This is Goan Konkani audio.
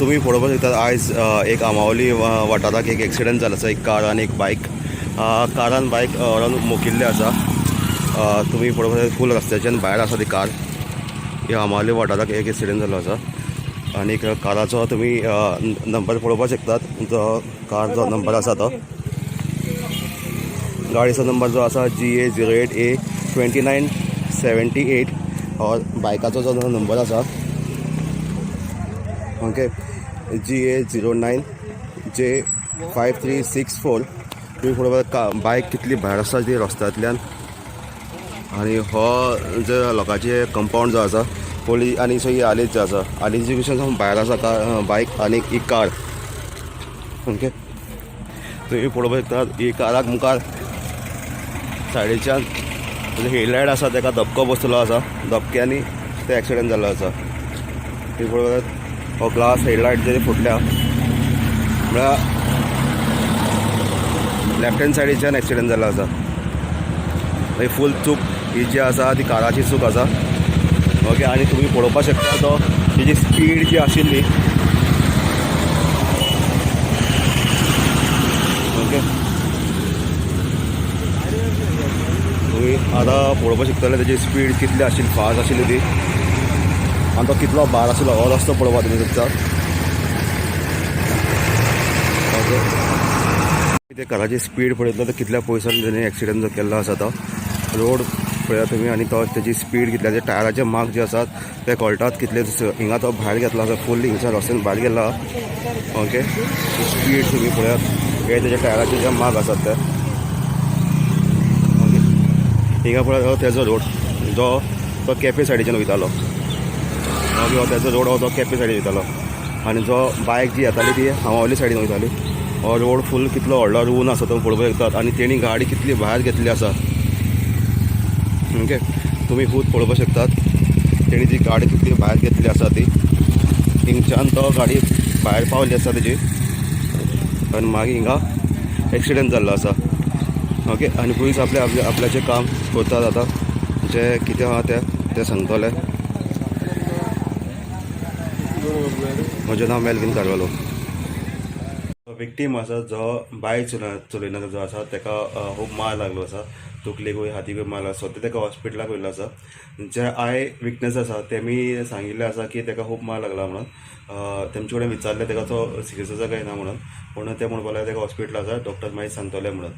तुम्ही पळोवपाक शकतात आयज एक आंबावली वाठाराक एक एक्सिडंट जालो आसा. एक कार आनी एक बायक, कारान बायक व्हरोन मोखिल्लें आसा. तुमी पळोवपाक शकता फूल रस्त्याच्यान भायर आसा ती कार. ह्या आंबावली वाठाराक एक एक्सिडंट जाल्लो आसा आनी काराचो तुमी नंबर पळोवपाक शकतात. जो कार जो नंबर आसा तो गाडीचो नंबर जो आसा GA 08 A 2978 और बायकाचो जो नंबर आसा, okay, GA 09 J 5364. तुमी पळोवपाक बायक कितली भायर आसा ती रस्त्यांतल्यान. आनी हो जे लोकांचे कंपाऊंड जो आसा पळय आनी सो ही आलेज जो आसा, आलेजी सावन भायर आसा का बायक आनी ही कार. ओके, तुमी पळोवपाक शकतात ही काराक मुखार सायडीच्यान हेडलायट आसा, ताका धपको बसलेलो आसा. धपक्यांनी ते एक्सिडंट जाल्लो आसा. तुमी पळोवपाक हो ग्लास हेडलायट जरी फुटल्या, म्हळ्यार लेफ्ट हँड सायडीच्यान एक्सिडंट जाल्लो आसा. मागीर फूल चूक ही जी आसा ती काराची चूक आसा. ओके, आनी तुमी पळोवपाक शकता तो तेजी स्पीड जी आशिल्ली. ओके, तुमी आतां पळोवपाक शकतले तेजी स्पीड कितली आशिल्ली, फास्ट आशिल्ली ती आनी तो कितलो भार आशिल्लो हो रस्तो पळोवपाक तुमी शकता. ओके, ते काराची स्पीड पळयतलो तर कितल्या पयसान तेणी एक्सिडंट जो केल्लो आसा तो रोड पळयात तुमी. आनी तो तेजी स्पीड कितल्या, टायराचे मार्क जे आसात ते कळटात कितले हिंगा तो भायर घेतला आसा, फूल हिंगच्यान रस्त्यान भायर गेल्लो. ओके, स्पीड तुमी पळयात, हे तेजे टायराचे जे मार्क आसात ते. ओके, हिंगा पळयात, हो तेजो रोड जो तो केपे सायडीच्यान वयतालो. ओके, हो तेजो रोड हो तो केपे सायडीन वयतालो आनी जो बायक जी येताली ती आंबावली सायडीन वयताली. हो रोड फूल कितलो व्हडलो रून आसा तो पळोवपाक शकतात आनी तेणी गाडी कितली भायर घेतली आसा. ओके, तुमी खूब पळोवपाक शकतात तेणी जी गाडी कितली भायर घेतली आसा ती. हिंगच्यान तो गाडी भायर पावली आसा तेजी आनी मागीर हिंगा एक्सिडंट जाल्लो आसा. ओके, आनी पुलीस आपले आपले आपल्याचें काम करतात. आतां जे कितें आहा तें ते सांगतले. म्हजें नांव मेलवीन कारवालो. विक्टीम आसा जो बायक चलयना जो आसा, ताका खूब मार लागलो आसा, तकलेकूय हातीकूय मार आसा. सद्या ताका हॉस्पिटलाक व्हेल्लो आसा. जे I witness आसा तेमी सांगिल्लें आसा की ताका खूब मार लागला म्हणून. तेमचे कडेन विचारलें ताका तो सिरियस आसा काय ना म्हणून, पूण ते म्हणपाक लागले ताका हॉस्पिटल आसा, डॉक्टर मागीर सांगतले म्हणून.